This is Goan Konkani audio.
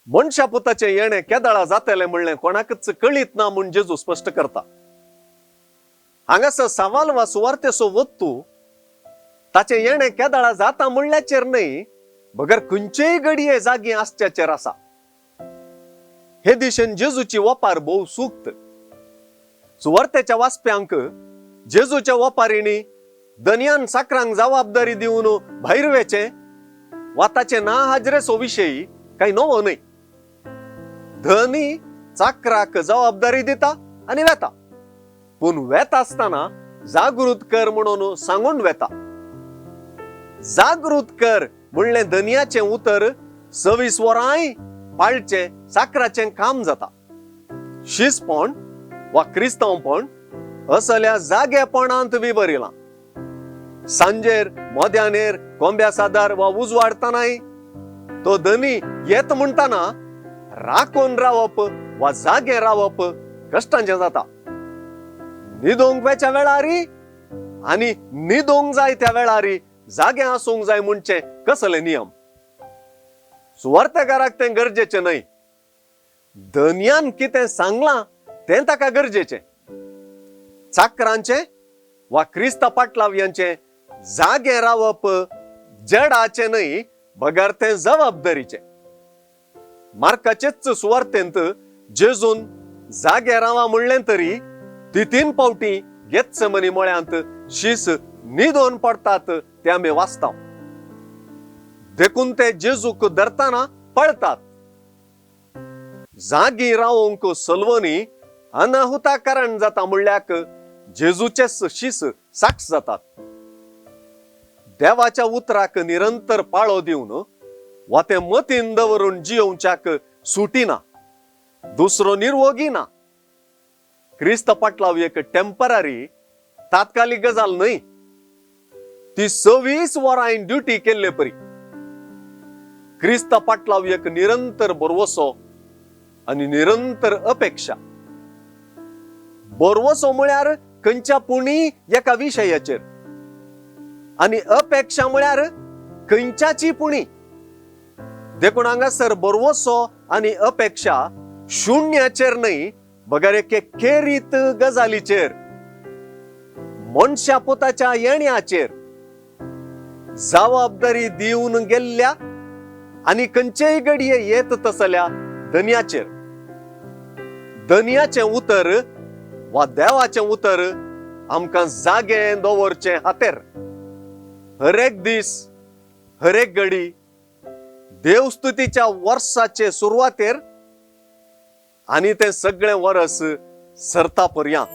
मनशा पुताचें येणें केदळा जातलें म्हणलें कोणाकच कळीत ना म्हूण जेजू स्पश्ट करता. हांगासर सवाल वा सुवार्तेचो वत्तू ताचें येणें केदळा जाता म्हणल्याचेर न्हय, बगर खंयचेय घडये जागी आसच्याचेर आसा. हे दिशेन जेजूची वपार भोव सुक्त. सुवार्तेच्या वाचप्यांक जेजूच्या वपारींनी दनयान साकरांक जबाबदारी दिवन भायर वेचें वा ताचें ना हाजरेचो विशय कांय नवो न्हय. धनी चाकराक जबाबदारी दिता आनी वेता, पूण वेता आसतना जागृत कर म्हणून सांगून वेता. जागृत कर म्हणलें धनयाचें उतर 24 वरांय पाळचें साकराचें काम जाता. शिसपण वा क्रिस्तांवपण असल्या जागेपणांत विवरिलां. सांजेर मोद्यानेर कोंब्या सादार वा उजवाडटनाय तो धनी येत म्हणटना राखून रावप वा जागे रावप कश्टांचें जाता. न्हिदोंक वेच्या वेळारी आनी न्हिदोंक जाय त्या वेळारी जागे आसूंक जाय म्हणचे कसले नियम? सुवार्थकाराक तें गरजेचें न्हय. धनयान कितें सांगलां तें ताका गरजेचें. चाकरांचें वा क्रिस्ता पाटलावयांचें जागे रावप जडाचें न्हय, बगर तें जबाबदारीचें. मार्काचेच सुवार्तेंत जेजून जागे रावा म्हणलें तरी ती 3 फावटी गेत्सेमनी मळ्यांत शीस न्हिदोन पडटात ते आमी वाचता. देखून ते जेजूक धरतना पळतात. जागी रावंक सलवनी अनाहुता कारण जाता म्हणल्याक जेजूचेच शीस साक्ष जातात. देवाच्या उतराक निरंतर पाळो दिवन वा ते मतीन दवरून जियोवच्याक सुटी ना, दुसरो निर्वोगी ना. क्रिस्त पाटलाव एक टेम्पररी तात्कालीक गजाल न्हय, ती 24 वरां ड्युटी केल्ले परी. क्रिस्त पाटलाव एक निरंतर बरवसो आनी निरंतर अपेक्षा. बरवसो म्हळ्यार खंयच्या पुणी एका विशयाचेर आनी अपेक्षा म्हळ्यार खंयच्याची पुणी. देखून हांगासर बरवसो आनी अपेक्षा शुन्याचेर न्हय, बगर एके खेरीत गजालीचेर, मनशा पुताच्या येण्याचेर जबाबदारी दिवन गेल्ल्या आनी खंयचेय घडये येत तसल्या धनयाचेर. धनयाचें उतर वा देवाचें उतर आमकां जागे दवरचें हातेर. हरेक दीस, हरेक घडी देवस्तुतीच्या वर्साचे सुरवातेर आनी तें सगळें वर्स सरता पर्यंत.